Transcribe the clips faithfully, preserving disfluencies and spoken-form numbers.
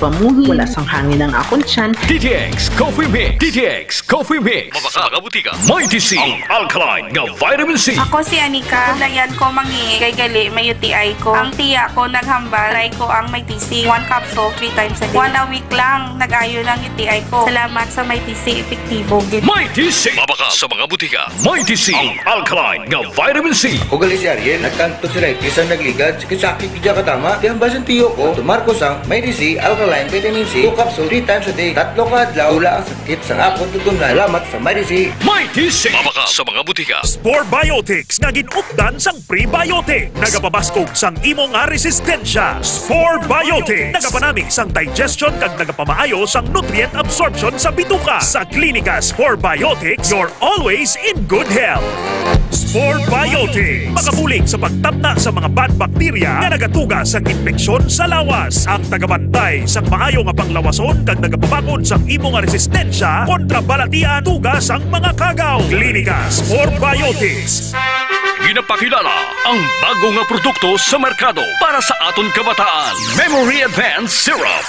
pamuhi, wala sang hangin ang akon tiyan. D T X Coffee Mix. D T X Coffee Mix. Mabakal sa mga butika. Mighty C, ang alkaline nga vitamin C. Ako si Anika. Dayan ko mangi kay gali may U T I ko. Ang tiya ko naghambal, try ko ang Mighty C. One capsule, three times a day. One a week lang, nag-ayo lang U T I ko. Salamat sa Mighty C, epektibo gid. Mighty C. Mabakal sa mga butika. Mighty C, ang alkaline nga vitamin C. Ako gali si Ariel, nagkantod si Ricky sa nagligad, sakit-sakit gid siya katama. Kaya ang basin tiyo ko, tumar ko sang Mighty C, alkaline vitamin C, two capsule, three times a day. Tatlo ka adlaw, wala ang sakit sa akon tutunlan. Salamat sa Mighty C. Mighty C. Mabakal sa mga butika. Spore Biotics nga gin-updan sang prebiotic. Nagapabaskog sang imo nga resistensya. Spore Biotics. Nagapanami sang digestion kag nagapamaayo sang nutrient absorption sa bituka. Sa Klinika Spore Biotics, you're always in good health. Spore Biotics. Makabulig sa pagtapna sa mga bad bacteria nga nagatuga sang impeksyon sa lawas. Ang tagabantay sang maayo nga panglawason kag nagapabakod sang imo nga resistensya kontra balatian tuga sang mga kagaw. Klinika Spore Biotics. Ginapakilala ang bago nga produkto sa merkado para sa aton kabataan, Memory Advance Syrup.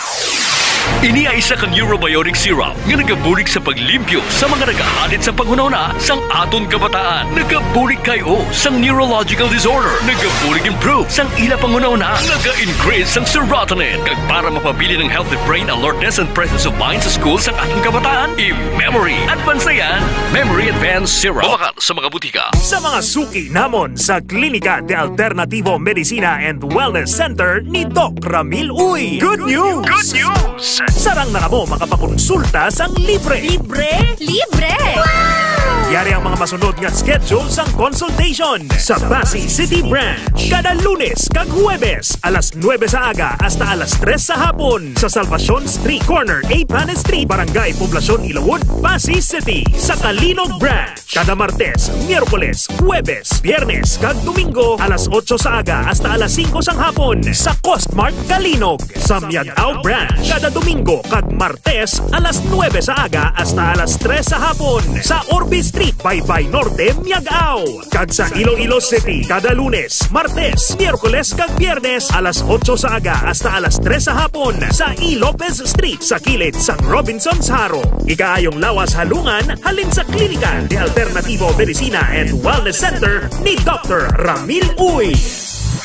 Ini ay isa ka neurobiotic syrup nga nagabulig sa paglimpyo sa mga nagahalid sa panghunahuna sang aton kabataan. Nagabulig kay o sang neurological disorder. Nagabulig improve sang ila panghunahuna. Naga-increase sang serotonin. Kag para mapabilin ang healthy brain alertness and presence of mind sa school sang aton kabataan, i-Memory Advance na yan. Memory Advance Syrup. Mabakal sa mga butika. Sa mga suki namon sa Klinika de Alternativo Medicina and Wellness Center ni Doc Ramil Uy. Good news! Good news! Sarang na kamo makapakonsulta sang libre. Libre? Libre! Wow! Yari ang mga masunod nga schedule sang consultation sa Passi City Branch. Kada Lunes kag Huwebes, alas nuebe sa aga hasta alas tres sa hapon. Sa Salvacion Street, corner Eighth Street, Barangay Poblacion, Ilawod, Passi City. Sa Calinog Branch, kada Martes, Miyerkules, Huwebes, Biyernes, kag Domingo, alas otso sa aga hasta alas singko sang hapon. Sa Costmart Calinog, sa Miag-ao Branch, kada Domingo kag Martes, alas nuebe sa aga hasta alas tres sa hapon. Sa Orbe Street, Baybay Norte, Miag-ao. Kag sa Iloilo City, kada Lunes, Martes, Miyerkules, kag Biyernes, alas otso sa aga hasta alas tres sa hapon, sa E. Lopez Street, sa kilid sang Robinsons Jaro. Ikaayong lawas halungan halin sa Klinika de Alternativo Medicina and Wellness Center ni Doctor Ramil Uy.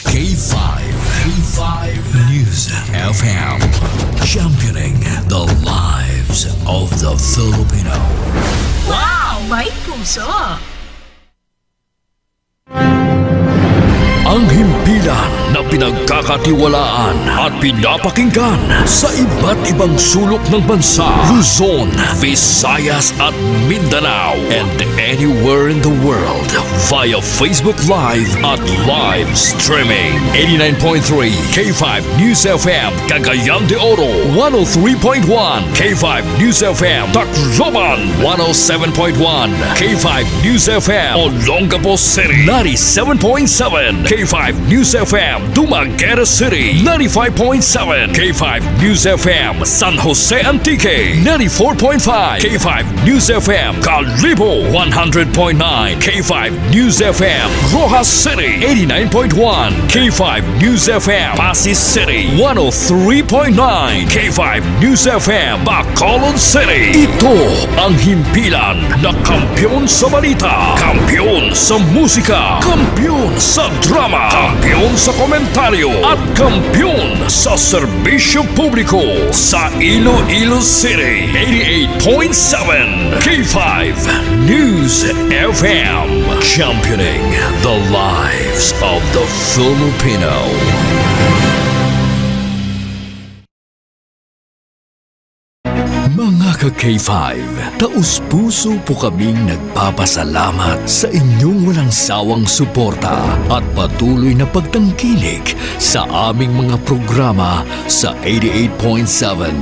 K five, K five News F M, championing the lives of the Filipino. Wow! May puso! Ang himpilan na pinagkakatiwalaan at pinapakinggan sa iba't ibang sulok ng bansa, Luzon, Visayas at Mindanao, and anywhere in the world via Facebook Live at live streaming. Eighty-nine point three K five News F M, Cagayan de Oro, one oh three point one K five News F M, Tacloban, one oh seven point one K five News F M, Olongapo City, ninety-seven point seven K five News F M, Dumaguete City, ninety-five point seven K five News F M, San Jose Antique, ninety-four point five K five News F M, Kalibo, one hundred point nine K five News F M, Roxas City, eighty-nine point one K five News F M, Passi City, one oh three point nine K five News F M, Bacolod City. Ito ang himpilan na kampiyon sa balita, kampiyon sa musika, kampiyon sa drama, kampiyon sa komentaryo, at kampiyon sa serbisyo publiko sa Iloilo City. Eighty-eight point seven K five News F M, championing the lives of the Filipino. Mga ka K five, taus-puso po kaming nagpapasalamat sa inyong walang sawang suporta at patuloy na pagtangkilik sa aming mga programa sa eighty-eight point seven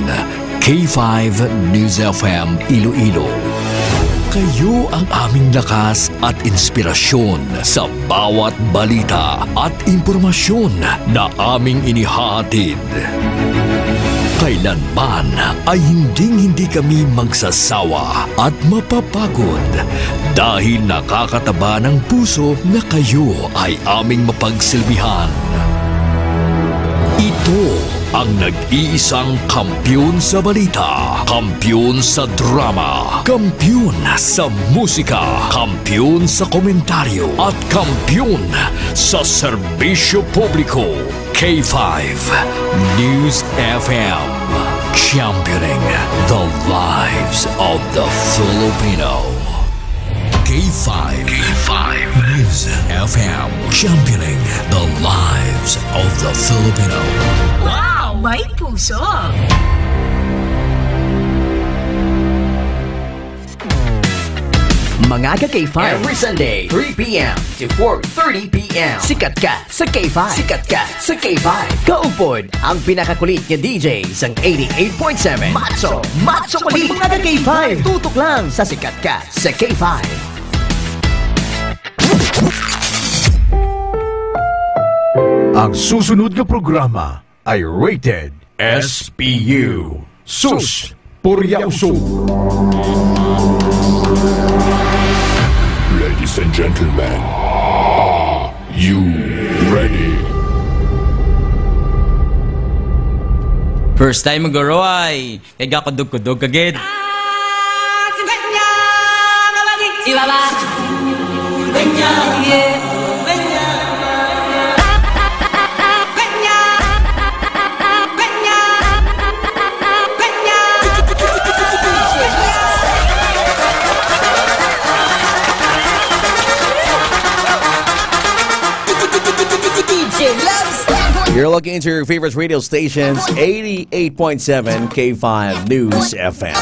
K five News F M Iloilo. Kayo ang aming lakas at inspirasyon sa bawat balita at impormasyon na aming inihahatid. Kailanman ay hinding-hindi kami magsasawa at mapapagod dahil nakakataba ng puso na kayo ay aming mapagsilbihan. Ito Ang nag-iisang kampiyon sa balita, kampiyon sa drama, kampiyon sa musika, kampiyon sa komentaryo, at kampiyon sa serbisyo publiko. K five News F M, championing the lives of the Filipino. K five, K five News F M, championing the lives of the Filipino. Wow, may puso! Mga ka K five. Every Sunday, three p m to four thirty p m. Sikat ka sa K five. Sikat ka sa K five. Kaupod ang pinakakulit nga D J sang eighty-eight point seven. Macho, macho kulit. Mga ka K five. Tutok lang sa Sikat ka sa K five. Ang susunod nga programa ay rated S P U. Sus, purya usog. Ladies and gentlemen, are you ready? First time, guro, ay kay gakudog-kudog ka gid. You're looking into your favorite radio stations, eighty-eight point seven K five News F M.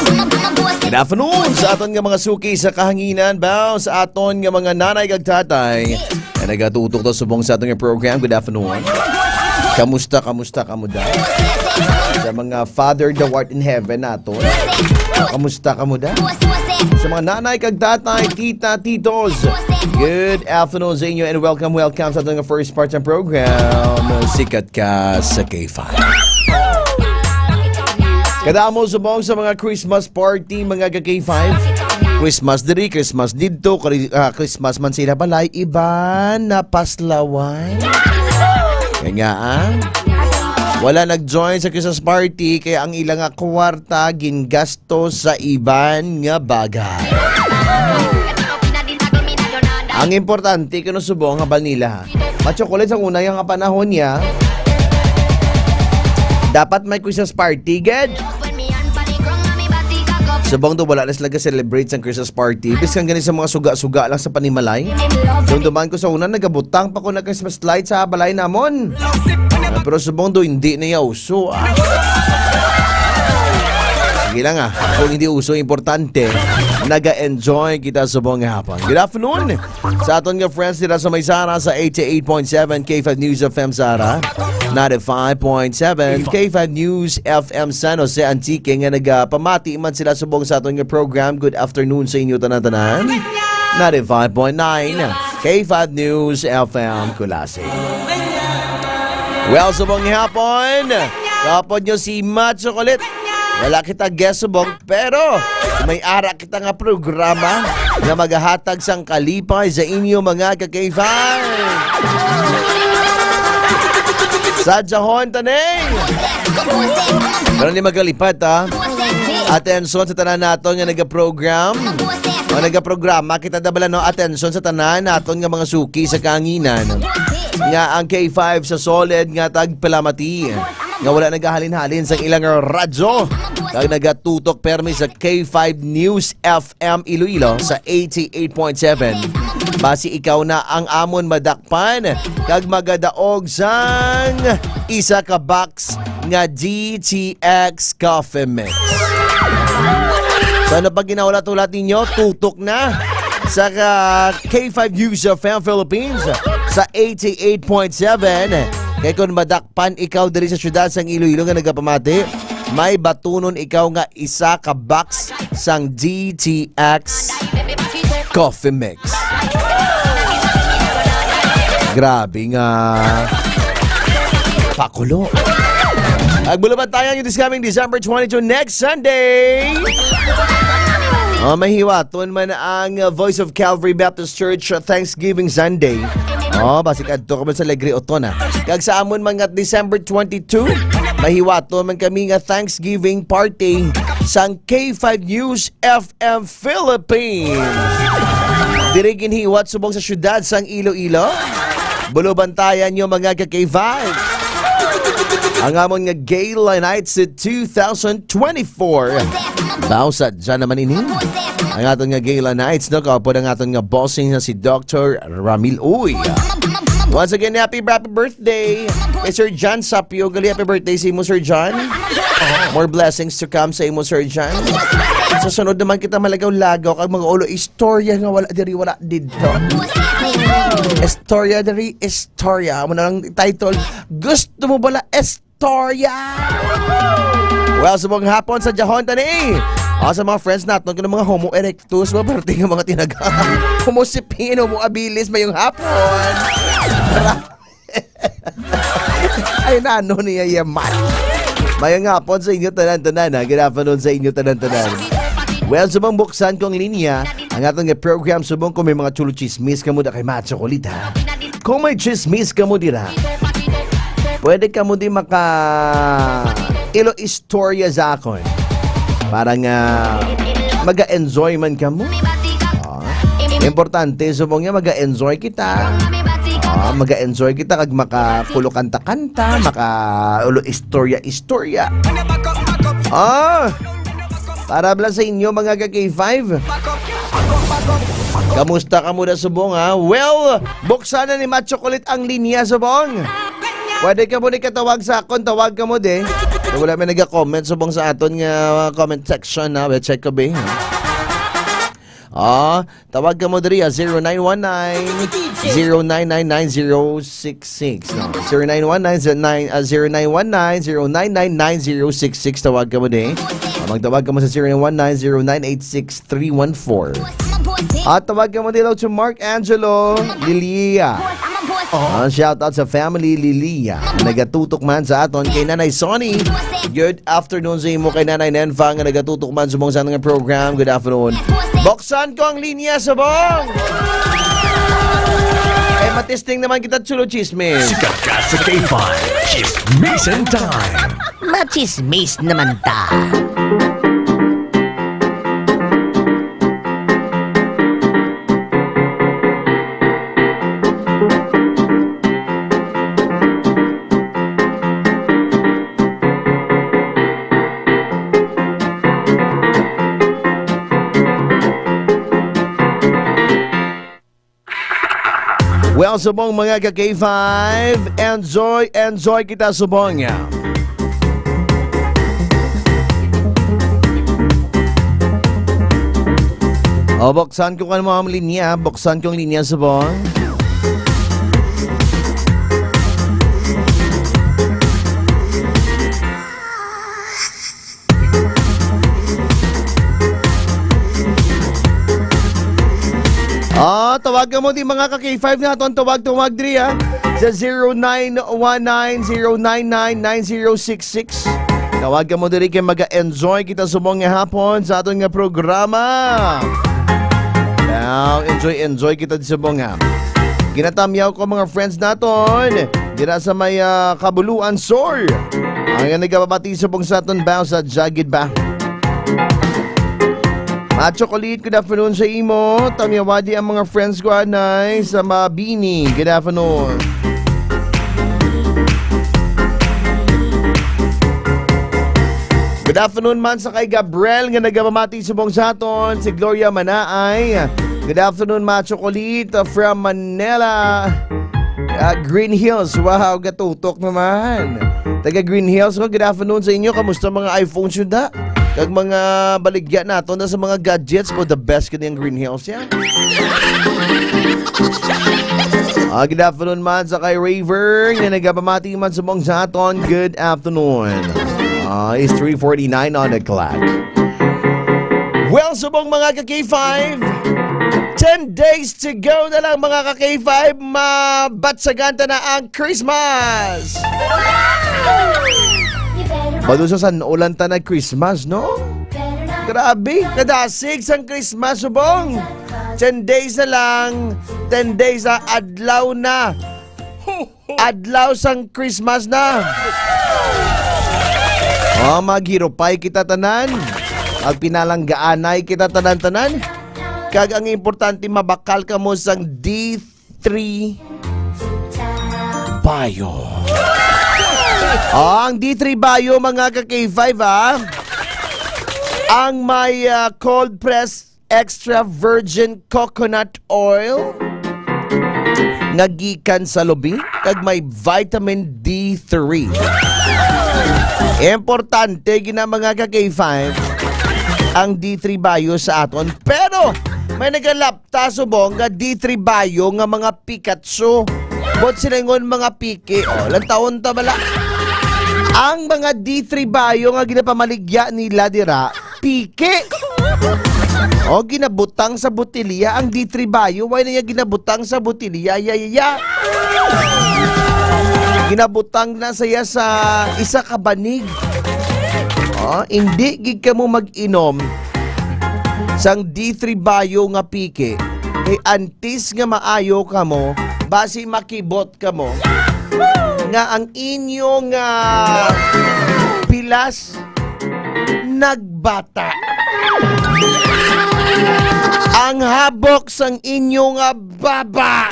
Good afternoon sa aton nga mga suki sa kahanginan, baw, sa aton nga mga nanay kag tatay nga nagatutok daw subong sa aton nga program. Good afternoon. Kamusta, kamusta, kamusta? Sa mga father thou art in heaven nato, kamusta, kamusta? Sa mga nanay kag tatay, tita, titos, good afternoon sa inyo and welcome, welcome sa aton nga first part ng program, Sikat Ka sa K five. Kadamo subong sa mga Christmas party, mga ka K five. Christmas diri, Christmas didto, Kri-, ah, Christmas man sila balay, iban na paslawan. Kaya nga, ah, wala nag-join sa Christmas party, kaya ang ilang nga kwarta gingasto sa iban nga bagay. Ang importante, kuno subong, haba nila, ha? Macho kulit sa una nga panahon niya. Dapat may Christmas party, gid. Subong do, wala na sila ga-celebrate sang Christmas party. Bisan gani sa mga suga-suga lang sa panimalay. Dumduman ko sa una, nagabutang pa ko na Christmas light sa balay namon. Pero subong do, hindi na yaw uso, ah. Sige lang, ah. Kung hindi uso, importante, naga-enjoy kita subong nga hapon. Good afternoon sa aton nga friends dira sa may Sara sa eighty-eight point seven K five News F M Sara, ninety-five point seven K five News F M San Jose Antique, nga nagapamati man sila subong sa aton nga program. Good afternoon sa inyo tanan-tanan. Ninety-five point nine K five News F M Culasi. Well, subong hapon, kapod nyo si Macho Kulit. Wala kita guest subong, pero may ara kita nga programa nga magahatag sang kalipay sa inyo, mga ka K five. Sa jahon, tanay! Pero hindi magkalipat, ha? Atensyon sa tanan naton nga nagaprogram. O nagaprograma, kita da bala, no? Atensyon sa tanan naton nga mga suki sa kanginan. Nga ang K five sa solid nga tagpalamati. Nga wala nagahalin-halin sa ilang radyo. Kag nagatutok permi sa K five News F M Iloilo sa eighty-eight point seven. Basi ikaw na ang amon madakpan kag magadaog sang isa ka box nga D T X Coffee Mix. So, ano pa ginahulat-hulat ninyo? Tutok na sa ka-, K five News F M Philippines sa eighty-eight point seven. Kay kung madakpan ikaw diri sa siyudad sang Iloilo nga nagapamati, may batunon ikaw nga isa ka box sang D T X Coffee Mix. Grabe nga pakulo. Agbulabantayan yung this coming December twenty-two, next Sunday. Oh, mahiwaton man ang, uh, Voice of Calvary Baptist Church, uh, Thanksgiving Sunday. Oh, basi kadto ka man sa Alegre Oton, ah. Kag sa amon mga December twenty-two, Mahiwato man kami nga Thanksgiving party sang K five News F M Philippines. Diri ginhiwat subong sa siyudad sang Iloilo. Bulubantayan nyo, mga ka-K five. Ang amon nga Gala Night sa two thousand twenty-four. Bawsad dyan naman ini. Ang aton nga Gala Nights, no? Kaupod ang aton nga bossing na si Doctor Ramil Uy. Once again, happy, happy birthday, Mister John Sapio. Gali, happy birthday sa imo, Sir John. More blessings to come sa imo, Sir John. Sa sunod naman kita malagaw-lagaw kag mga ulo istorya nga wala diri, wala didto. Istorya diri, istorya. Amo na lang title. Gusto mo bala istorya? Well, subong hapon sa Jahon tani. O, sa mga friends naton, kung mga Homo erectus, mga parte nga mga tinaga. Homo sapien, Homo habilis, mayong hapon. Ay, nano niya yaman? Mayong hapon sa inyo tanan-tanan, ha? Good afternoon sa inyo tanan-tanan. Well, subong buksan kong linya, ang aton nga program, subong kung may mga chulo chismis kamo da kay Macho Kulit, ha? Kung may chismis kamo dira, pwede kamo di maka ilo istorya sa akon. Para nga maga-enjoy man kamo. Ah, importante, subong nga maga-enjoy kita. Ah, maga-enjoy kita kag makapulo kanta-kanta, maka ulo istorya-istorya. Ah, para bala sa inyo, mga ka-K five. Kamusta ka muna, subong, ha? Well, buksan na ni Macho Kulit ang linya, subong. Pwede ka mo ni katawag sa akon, tawag ka mo, de. Pero wala may nag-comment, subong, sa aton nga comment section, ha? Well, check ko, be. Ah, tawag ka mo diri, ah, zero nine one nine, zero nine nine nine zero six six, no? Zero nine one nine, ah, zero nine one nine, zero nine nine nine zero six six, tawag ka mo diri. Ah, magtawag ka mo sa zero nine one nine, zero nine eight six three one four. At tawag ka mo diri to Mark Angelo Lilia. Ah, shout out sa family Lilia. Nagatutok man sa aton kay Nanay Sonny. Good afternoon sa imo kay Nanay Nenfa nga nagatutok man subong sa nga program. Good afternoon. Buksan ko ang linya, subong. Eh, matisting naman kita, chulo chismis. Sikat ka sa K five. Chismisan time. Machismis naman ta. Well, subong mga ka-K five, enjoy, enjoy kita subong. O, buksan ko kan mga linya, buksan kong linya subong. Ah, tawag ka mo di mga ka-K five naton. Tawag, tawag diri, ah. Sa zero nine one nine zero nine nine nine zero six six. Tawag ka mo diri kay maga-enjoy kita subong nga hapon sa aton nga programa. Now, enjoy, enjoy kita di subong, ha. Ginatamyaw ko mga friends naton. Dira sa may, ah, Kabuluan Sur. Ang nagababati subong sa aton ba sa jagid ba? Macho Kulit, good afternoon sa imo. Tamyawadi ang mga friends ko anay sa Mabini. Good afternoon. Good afternoon man sa kay Gabriel nga nagapamati subong sa aton, si Gloria Manaay. Good afternoon, Macho Kulit, uh, from Manila. Ah, Green Hills. Wow, gatutok naman. Taga Green Hills ko, good afternoon sa inyo. Kamusta mga iPhone, syuda? Kag mga baligya nato na sa mga gadgets mo, the best kini ang Green Hills, ya. Ah, good afternoon man sa kay Raver nga nagapamati man subong sa aton. Good afternoon. Ah, it's three forty-nine on the clock. Well, subong mga ka-K five, ten days to go na lang, mga ka-K five. Mabatsagan ta na ang Christmas. Badusa sa naulan ta na Christmas, no? Grabe, kadasig sang Christmas, subong. Ten days na lang, ten days sa adlaw na. Adlaw sang Christmas na. O, maghirupay kita tanan. Magpinalanggaanay kita tanan-tanan. Kag ang importante, mabakal kamo sang D three Bio. O, ang D three Bio, mga ka-K five, ha? Ang may, ah, cold press extra virgin coconut oil nga gikan sa lubi kag may vitamin D three. Importante gina, mga ka-K five, ang D three Bio sa aton. Pero may nagalapta subong nga D three Bio nga mga Pikachu. Buot silingon, mga piki. O, lantawon ta bala. Ang mga D three Bio nga ginapamaligya nila dira, piki. O, ginabutang sa botilya ang D three Bio. Why na niya ginabutang sa botilya? Ya, ya, ya. Ginabutang na saya sa isa ka banig. O, hindi gid kamo mag-inom sang D three Bio nga piki. Kay antes nga maayo kamo, basi makibot kamo nga ang inyo nga pilas nagbata. Ang habok sang inyo nga baba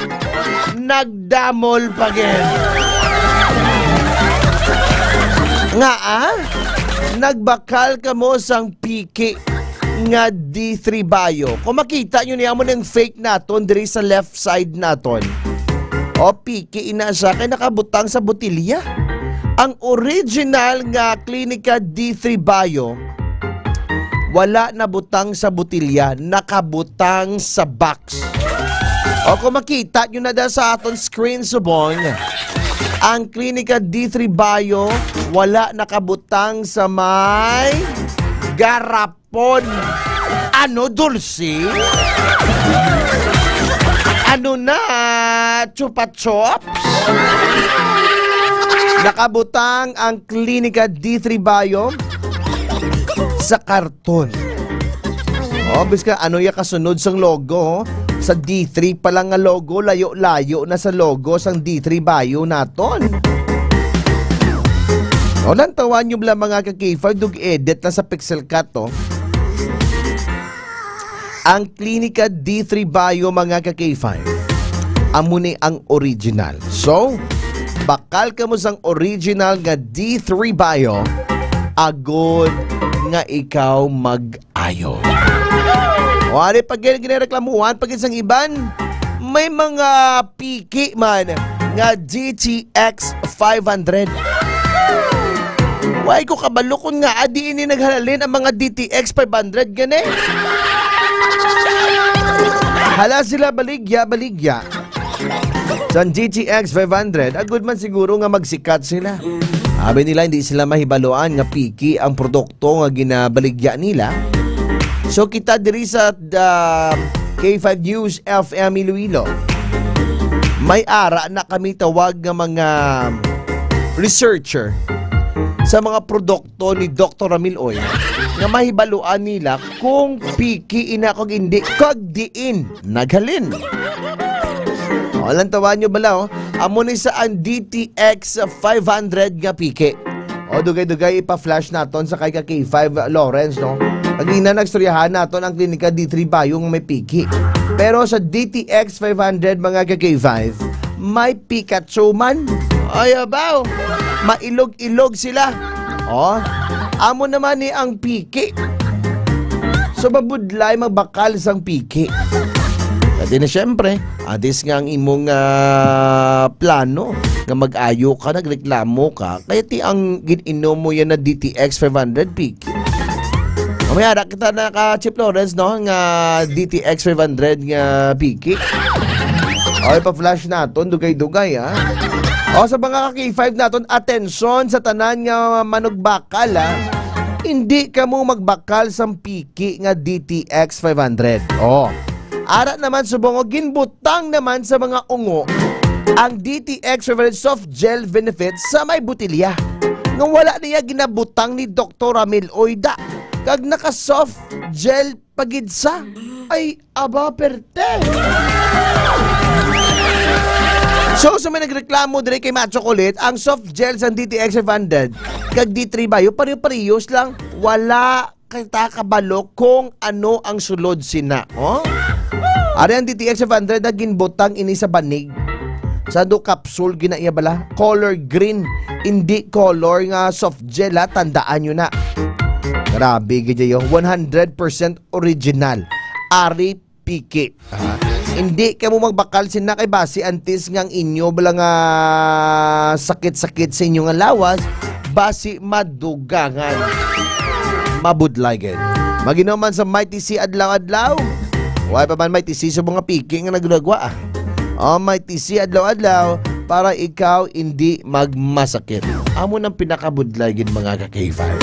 nagdamol pa gid. Nga, ah? Nagbakal kamo sang piki nga D three Bio. Kung makita nyo niya mo ng fake naton diri sa left side naton. O, piki ina siya kay nakabutang sa botilya. Ang original nga Clinica D three Bio, wala nabutang sa botilya, nakabutang sa box. O, kung makita nyo na da sa aton screen subong, ang Clinica D three Bio wala nakabutang sa may garapon. Ano, Dulce? Ano na, Chupa Chups? Nakabutang ang Klinika D three Bio sa karton. O, bisan ano ya kasunod sang logo, sa D three pa lang nga logo, layo-layo na sa logo sang D three Bio naton. O, lantawan nyo bala, mga ka-K five, dug edit na sa Pixel Cut, o. Ang Klinika D three Bio, mga ka-K five, amo ni ang original. So, bakal kamo sang original nga D three Bio, agod nga ikaw mag-ayo. O, ari pa gid ginareklamuhan pa gid sang iban, may mga piki man nga D T X five hundred. Why ko kabalo kun ngaa diin ni naghalalin ang mga D T X five hundred gani? Hala sila, baligya, baligya. Sa D T X five hundred, agud man siguro nga magsikat sila. Abi nila, hindi sila mahibaluan nga piki ang produkto nga ginabaligya nila. So, kita diri sa, ah, K five News F M Iloilo, may ara na kami tawag nga mga researcher sa mga produkto ni Doktor Ramil Oy nga mahibaluan nila kung piki ina kag hindi, kag diin naghalin. O, lantawan nyo bala, o. Amo ni sa ang D T X five hundred nga piki. O, dugay-dugay ipa-flash naton sa kay ka K five Lawrence, no? Kagina nagstoryahan naton ang Klinika D three Bio nga may piki. Pero sa D T X five hundred, mga ka K five, may Pikachu man. Ay, abaw. Mailog-ilog sila. O, amo naman ni ang piki. So, mabudlay magbakal sang piki. Pwede na, syempre, adis nga ang imong, ah, plano nga mag-ayo ka, nagreklamo ka, kaya ti ang gin-inom mo yan na D T X five hundred piki. Mamaya na kita na ka Chip Lawrence, no, nga D T X five hundred nga piki. O, ipa-flash naton, dugay-dugay, ha. O, sa mga ka K five naton, atensyon sa tanan nga manugbakal, ha. Hindi kamo magbakal sang piki nga D T X five hundred. O. Ara naman subong, o, ginbutang naman sa mga ungo ang D T X five hundred soft gel benefits sa may botilya nga wala niya ginabutang ni Doktor Ramil Oyda, kag naka soft gel pa gid sa. Ay, aba, perte! So, sa may nagreklamo diri kay Macho Kulit, ang soft gel sang D T X five hundred kag D three Bio, pareho-parehos lang. Wala kita kabalo kung ano ang sulod sina. Oh? Ari ang D T X five hundred na ginbutang ini sa banig. Sa do capsule gina iya bala. Color green. Hindi color nga soft gel, ha. Tandaan nyo na. Grabe gid yo. One hundred percent original. Ari piki. Ha? Hindi kamo magbakal sina kay basi antis nga ang inyo bala nga sakit-sakit sa inyo nga lawas, basi madugangan. Mabudlay gid. Maginom man sa Mighty C adlaw-adlaw. Wala pa man Mighty C sa mga piki nga nagulagwa, ah. Oh, Mighty C adlaw-adlaw para ikaw hindi magmasakit. Amo nang pinakabudlay gid, mga ka-K five.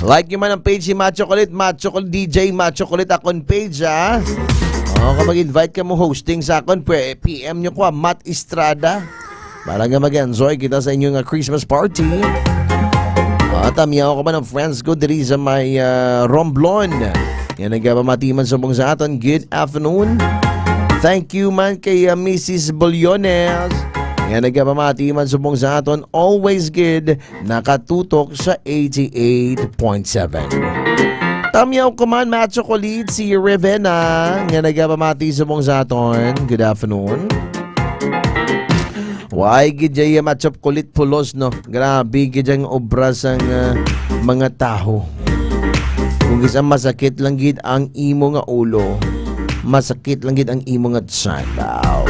Like nyo man ang page ni Macho Kulit, Macho Kulit, D J Macho Kulit, akon page, ha? Oh, kung mag-invite ka mo hosting sa akon, pwe-, P M nyo ko, ah, Matt Estrada. Para nga mag-enjoy kita sa inyo nga Christmas party. Ah, tamyaw ko man ang friends ko diri sa may, ah, Romblon. Nga nagapamati man subong sa aton, good afternoon. Thank you man kay, ah, Missus Bullones. Nga nagapamati man subong sa aton, always good, nakatutok sa eighty-eight point seven. Tamyaw ko man, Macho Kulit, si Rivena, nga nagapamati subong sa aton. Good afternoon. Why gid jay Macho Kulit pulos, no? Grabe gid ang obra sang, ah, mga tawo. Kung isa masakit lang gid ang imo nga ulo, masakit lang gid ang imo nga tiyan. Wow.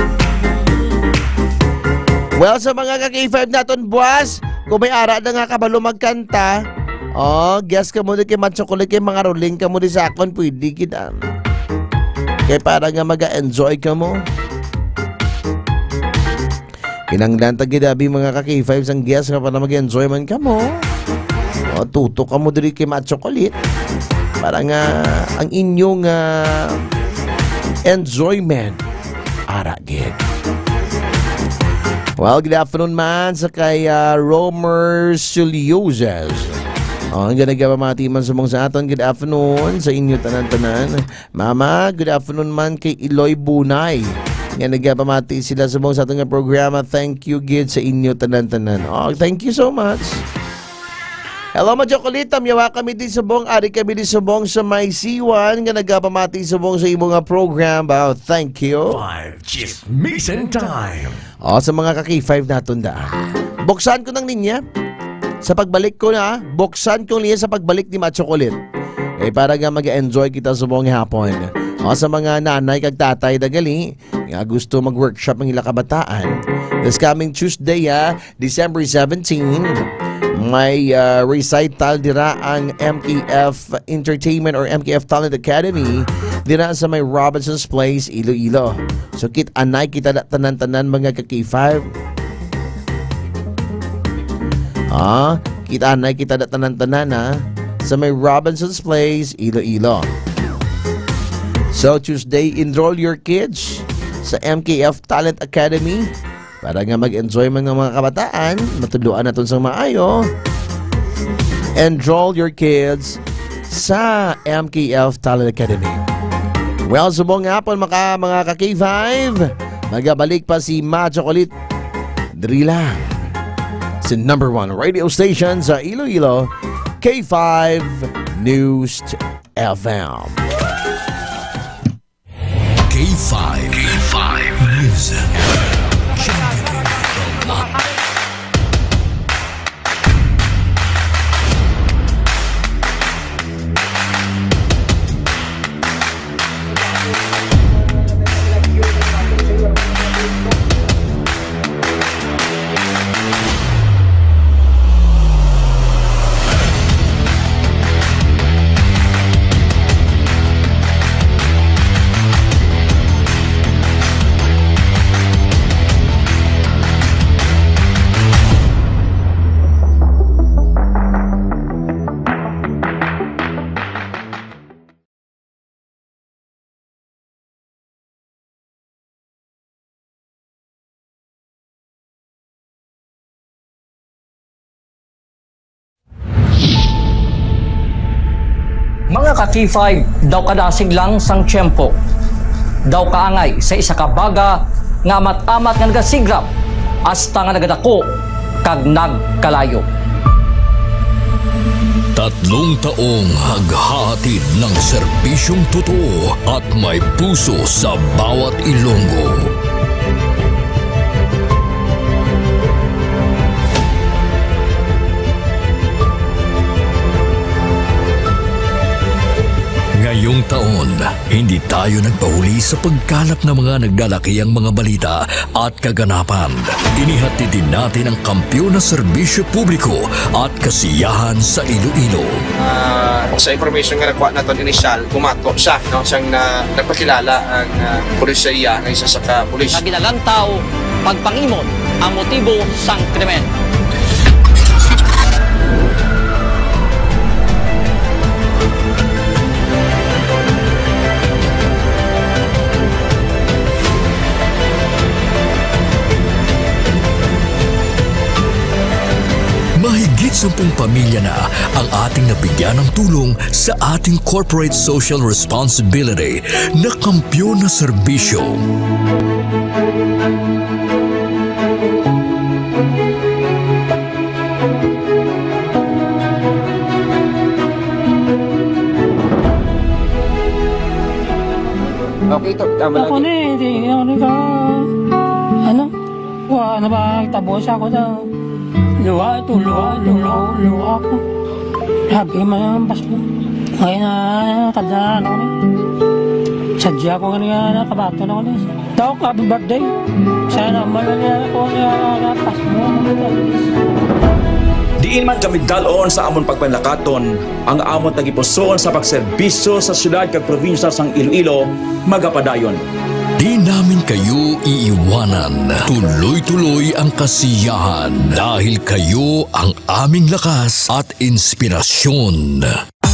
Well, sa mga ka-K five naton, buwas, kung may ara na nga kabalo magkanta, oh, guest ka mo di kay Macho Kulit, kay mga ruling ka mo di sa akon, pwede gid, ah. Kay para nga mag-enjoy ka mo. Kinahanglan ta gid abi, mga ka-K five, sang guest nga para mag-enjoy man kamo. O, tutok kamo diri kay Macho Kulit para nga ang inyong, ah, enjoyment ara gid. Well, good afternoon man sa kay, ah, Romer Sulioses. Oh, ang ganda ka pamati man subong sa aton. Good afternoon sa inyo tanan-tanan. Mama, good afternoon man kay Iloy Bunay. Nga nagapamati sila subong sa aton nga programa. Thank you gid sa inyo tanan-tanan. Oh, thank you so much. Hello, Macho Kulit. Tamyawa kami di subong. Ari kami di subong sa may siwan nga nagapamati subong sa imo nga program. Wow, thank you. Five Chismisan Time. Oh, sa mga ka-K five naton daan. Buksan ko ng linya. Sa pagbalik ko na, buksan ko ang linya sa pagbalik ni Macho Kulit. Eh, para nga mag-enjoy kita subong hapon. O, sa mga nanay kag tatay na gali, nga gusto mag-workshop ang ila kabataan, this coming Tuesday, ah, December seventeen, may, ah, recital dira ang M K F Entertainment or M K F Talent Academy dira sa may Robinson's Place, Iloilo. So, kit-anay kita da tanan-tanan, mga ka-K five. Ah, kit-anay kita da tanan-tanan, ha, sa may Robinson's Place, Iloilo. So, Tuesday, enroll your kids sa M K F Talent Academy para nga mag-enjoy man ng mga kabataan, matudloan naton sang maayo. Enroll your kids sa M K F Talent Academy. Well, subong nga hapon, maka, mga ka-K five, magabalik pa si Macho Kulit. Diri lang sa number one radio station sa Iloilo, K five News F M. K five. K five News. Generating the light. Mga ka-K five, daw kadasig lang sang tiyempo. Daw kaangay sa isa ka baga, nga amat-amat nga nagasigrap hasta nga nagadako kag nagkalayo. Tatlong taong naghahatid ng serbisyong totoo at may puso sa bawat Ilonggo. Ngayong taon, hindi tayo nagpahuli sa pagkalap ng mga naglalakihang mga balita at kaganapan. Inihatid din natin ang kampiyon na serbisyo publiko at kasiyahan sa Iloilo. Ah, sa information nga nakuha naton initial, bumato siya, no, siyang na, nagpakilala ang, ah, pulis sa iya nga isa sa ka pulis. Nga ginalantaw pagpangimot ang motibo sang krimen. Mahigit sampung pamilya na ang ating nabigyan ng tulong sa ating corporate social responsibility na kampiyon na serbisyo. Okay, to, tama lang. Ako ni, di ako ni ka, ano? Wa na ba tabo sa ako daw? Luha to, luha, luha, luha ako. Sabi man ang Pasko. Ngayon na, ano, tanda na ako ni. Sadya ko nga niya, nakabato na ako ni. Daw, happy birthday. Sana man na niya ako niya, Pasko. Diin man kami dalon sa amon pagpanlakaton, ang amon tagipusoon sa pagserbisyo sa siyudad kag probinsya sang Iloilo magapadayon. Di namin kayo iiwanan. Tuloy-tuloy ang kasiyahan dahil kayo ang aming lakas at inspirasyon. Lower,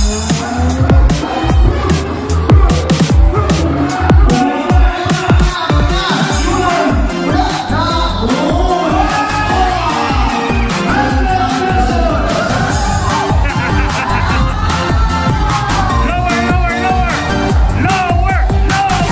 lower, lower! Lower, lower!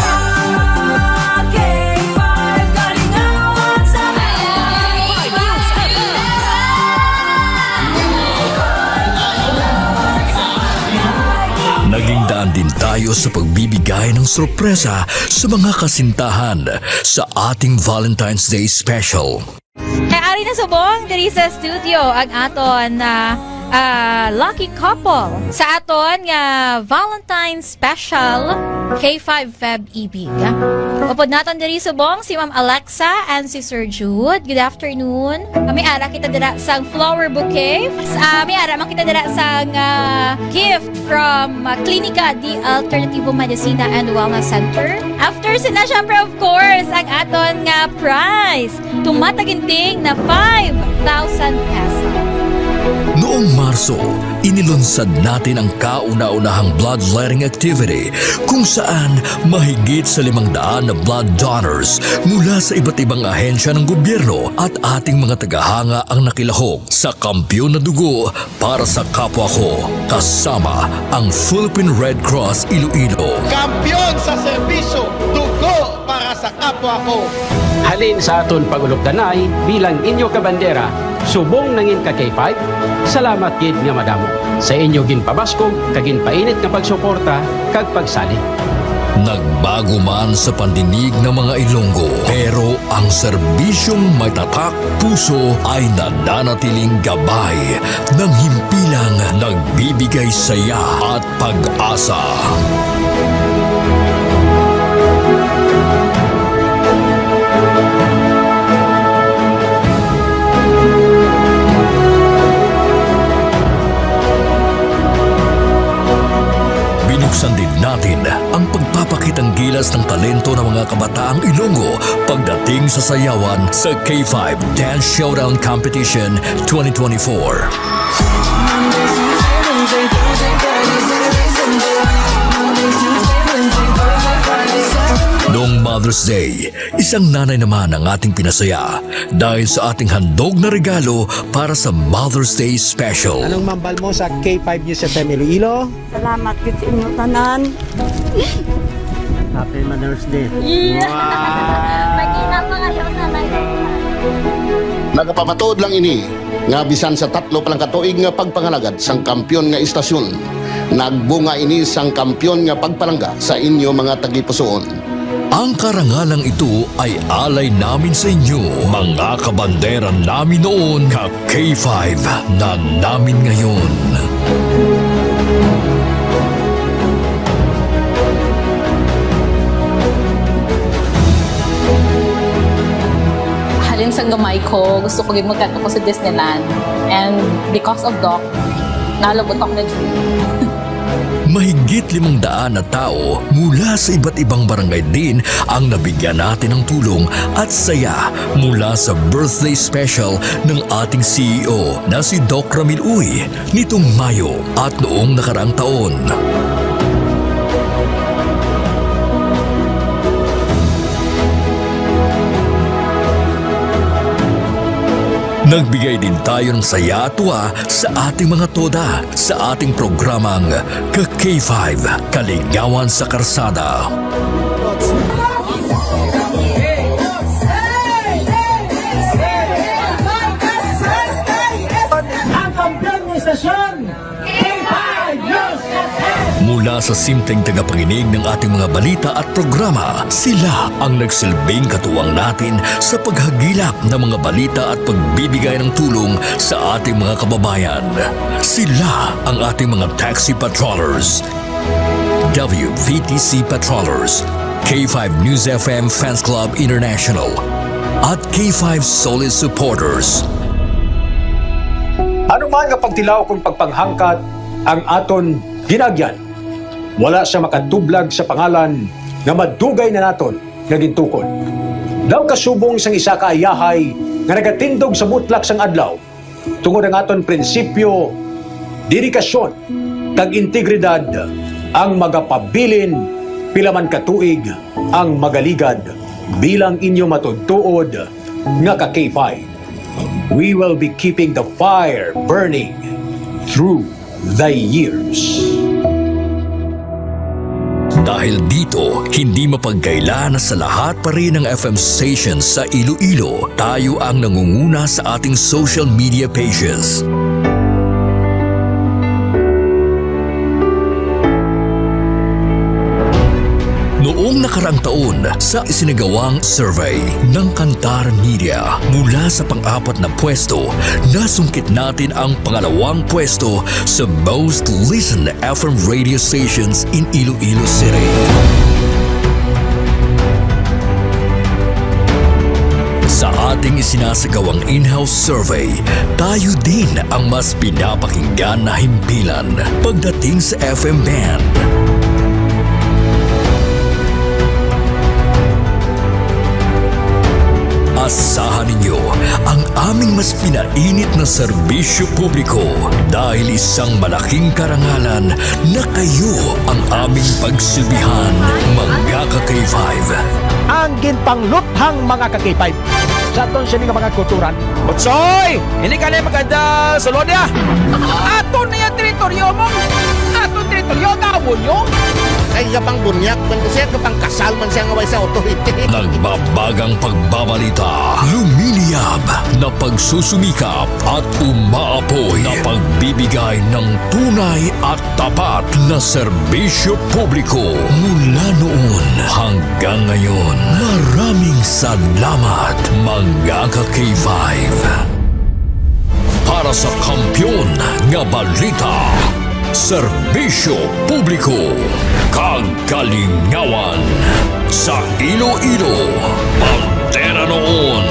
Naging daan din tayo sa pagbibigay ng sorpresa sa mga kasintahan sa ating Valentine's Day Special. Kay ari na subong diri sa studio ang aton, ah, ah, lucky couple sa aton nga Valentine's Special K five Feb Ibig. Upod naton diri subong si Ma'am Alexa and si Sir Jude. Good afternoon. May ara kita dira sang flower bouquet. Ah, may ara man kita dira sang, ah, gift from, ah, Klinika di Alternativo Medicina and Wellness Center. After sina, syempre, of course, ang aton nga prize. Tumataginting na five thousand pesos. Noong Marso, inilunsad natin ang kauna-unahang bloodletting activity kung saan mahigit sa limang daan na blood donors mula sa iba't ibang ahensya ng gobyerno at ating mga tagahanga ang nakilahok sa Kampiyon na Dugo para sa Kapwa Ko, kasama ang Philippine Red Cross Iloilo. Kampiyon sa serbisyo, dugo para sa kapwa ko. Halin sa aton pag-ulokdanay bilang inyo kabandera, subong nangin ka K five, salamat gid nga madamo sa inyo ginpabaskog kag ginpainit nga pagsuporta kag pagsalig. Nagbago man sa pandinig ng mga Ilonggo, pero ang serbisyong may tatak puso ay nananatiling gabay ng himpilang nagbibigay saya at pag-asa. Binuksan din natin ang pagpapakitang gilas ng talento ng mga kabataang Ilonggo pagdating sa sayawan sa K five Dance Showdown Competition twenty twenty-four. Noong Mother's Day, isang nanay naman ang ating pinasaya dahil sa ating handog na regalo para sa Mother's Day Special. Anong mambal mo sa K five News F M Iloilo? Salamat gid sa inyo tanan. Happy Mother's Day. Yeah. Wow. Mag-ina pa kayo sa tayo. Nagapamatuod lang ini nga bisan sa tatlo pa lang ka tuig nga pagpangalagad sang kampiyon nga istasyon, nagbunga ini sang kampiyon nga pagpalangga sa inyo mga tagipusoon. Ang karangalang ito ay alay namin sa inyo, mga kabandera namin noon, ka K five na namin ngayon. Halin sa gamay ko, gusto ko gid magkadto ko sa Disneyland. And because of Doc, nalabot ako na dream. Mahigit limang daan na tao mula sa iba't ibang barangay din ang nabigyan natin ng tulong at saya mula sa birthday special ng ating C E O na si Doc Ramil Uy nitong Mayo at noong nakaraang taon. Nagbigay din tayo ng saya at tuwa sa ating mga toda sa ating programang Ka K five, Kalingawan sa Karsada. Ang kampiyon ng istasyon, K five News F M. Mula sa simpleng tagapakinig ng ating mga balita at programa, sila ang nagsilbing katuwang natin sa paghagilap ng mga balita at pagbibigay ng tulong sa ating mga kababayan. Sila ang ating mga taxi patrollers, W V T C patrollers, K five News F M Fans Club International, at K five Solid Supporters. Ano man nga pagtilaw kung pagpanghangkat ang aton ginagyan, wala siya makatublag sa pangalan nga madugay na naton nga gintukod. Daw kasubong sang isa ka ayahay nga nagatindog sa butlak sang adlaw, tungod ang aton prinsipyo, dedikasyon, kag integridad ang magapabilin pila man ka tuig ang magaligad bilang inyo matuod-tuod nga ka K five. We will be keeping the fire burning through the years. Dahil dito, hindi mapagkaila na sa lahat pa rin ng F M stations sa Iloilo, tayo ang nangunguna sa ating social media pages. Noong nakaraang taon, sa isinagawang survey ng Kantar Media, mula sa pang-apat na pwesto, nasungkit natin ang pangalawang pwesto sa most listened F M radio stations in Iloilo City. Sa ating isinasagawang in-house survey, tayo din ang mas pinapakinggan na himpilan pagdating sa F M band. Asahan ninyo ang aming mas pinainit na serbisyo publiko dahil isang malaking karangalan na kayo ang aming pagsilbihan, mga ka-K five. Ang ginpangluthang mga ka-K five. Sa aton sini nga mga kulturan. Utsoy! Hindi ka na maganda sulod niya! Aton niya teritoryo mo! Aton teritoryo, gawon nyo! Ay, iya pang bunyak, kung siya ka pang kasal man siya nga way sa authority. Nagbabagang pagbabalita, lumiliyab na pagsusumikap at umaapoy na pagbibigay ng tunay at tapat na serbisyo publiko mula noon hanggang ngayon. Maraming salamat, mga ka-K five. Para sa kampiyon nga balita, serbisyo publiko, kag kalingawan sa Iloilo, bandera noon,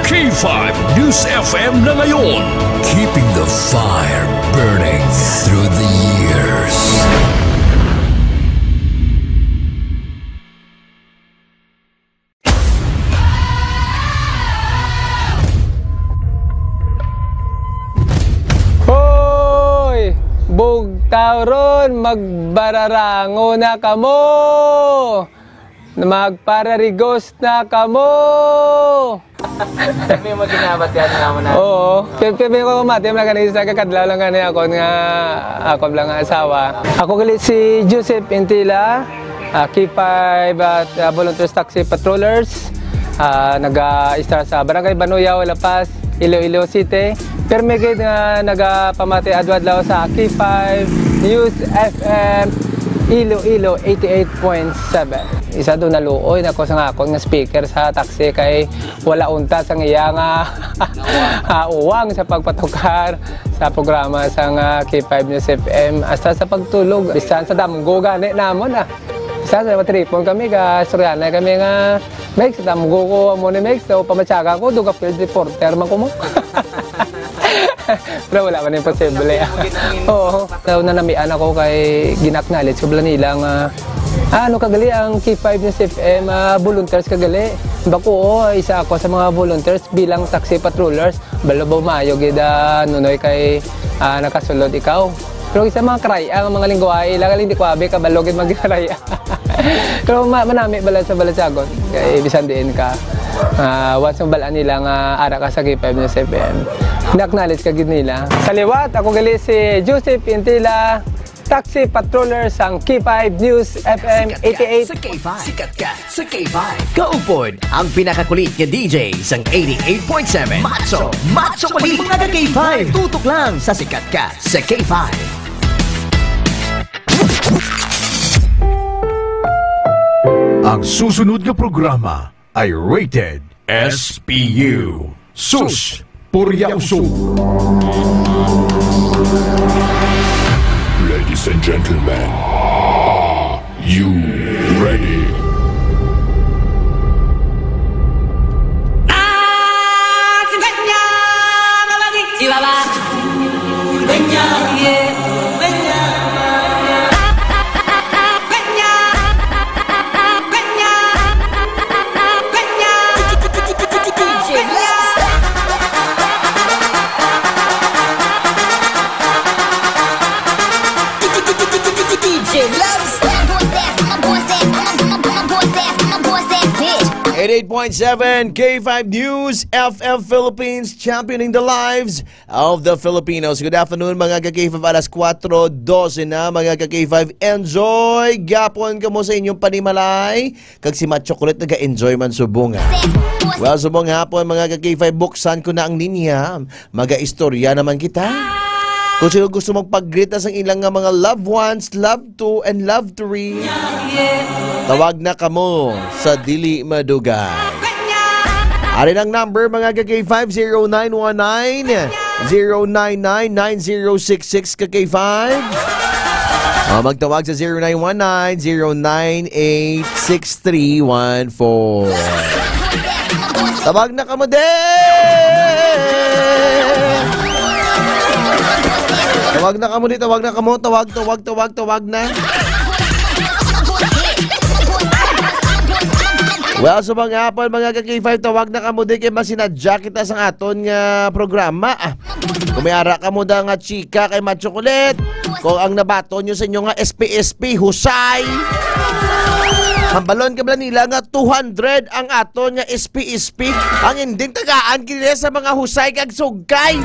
K five News F M na ngayon. Keeping the fire burning through the years. Hoy! Bugtaw ron, magbararango na kamo! Magpararigos na kamo! Kami mo ginabatian naman na. Oo. Kaya, kaya ko mati, mga kanisa, kakadlaw lang gani ako nga, ako lang nga asawa. Ako gali si Joseph Intila. Ah, K five at, ah, Volunteers Taxi Patrollers, ah, naga-istar sa Barangay Banuyaw, La Paz, Iloilo City. Pirmi gid nga nagapamati adlaw-adlaw sa K five News F M Iloilo eighty-eight point seven. Isa do naluoy na ko sa akon nga speaker sa taxi kay wala unta sang iya nga, ah, uwang sa pagpatukar sa programa sang, ah, K five News F M, hasta sa pagtulog, bisan sa damgo gani namon, ah. Bisan sa matripon kami, ga istoryahanay kami nga, "Mex, damgo ko amo ni Mex, so pamatyagan ko, duga field reporter man ko mo." Pero wala man imposible. Oo. Daw nanamian ako kay gin-acknowledge ko bala nila nga, "Ah, ano ka gali ang K five News F M, ah, volunteers ka gali?" Bako, "Oo, isa ako sa mga volunteers bilang taxi patrollers." "Balo ba maayo gid, ah, Nunoy, kay, ah, nakasulod ikaw?" Pero isa mga karaya nga mga lingwahe, ila gali hindi ko abi kabalo gid magkaraya. Pero ma-, manami bala sa balatyagon. Kay bisan diin ka, ah, once mabal-an nila nga ara ka sa K five News F M, na-acknowledge ka gid nila. Sa liwat, ako gali si Joseph Intila, taxi patroller sang K five News F M eighty-eight. Sikat ka sa K five. Sikat ka sa K five. Kaupod ang pinakakulit nga D J sang eighty-eight point seven. Macho, macho kulit. Mga ka K five. Tutok lang sa Sikat Ka sa K five. Ang susunod nga programa ay rated S P U. Sus, purya usog. Ladies and gentlemen, are you ready? Eighty-eight point seven K five News F M Philippines, championing the lives of the Filipinos. Good afternoon, mga ka-K five. Alas kuwatro dose na, mga ka-K five. Enjoy gapon kamo sa inyong panimalay. Kag si Macho Kulit naga-enjoy man subong, ah. Well, subong hapon, mga ka-K five, buksan ko na ang linya. Maga-istorya naman kita. Kung sino gusto magpag-greet na sang ilang nga mga loved ones, love two and love three, tawag na kamo sa dili madugay. Ari ang number, mga ka-K five, zero nine one nine, zero nine nine, nine zero six six, ka-K five. O, magtawag sa zero nine one nine, zero nine eight, six three one four. Tawag na kamo, de! Tawag na kamo, de! Tawag na kamo! Tawag, tawag, tawag, tawag na! Well, subong hapon, mga ka-K five, tawag na kamo, de, kay masinadya kita sa aton nga programa. Ah, kung may ara kamo da nga chika kay Macho Kulit, kung ang nabaton nyo sa inyo nga S P S P, husay. Hambalon ka bala nila nga two hundred ang aton nga S P S P. Ang ending tagaan kini sa mga husay kag sugkay.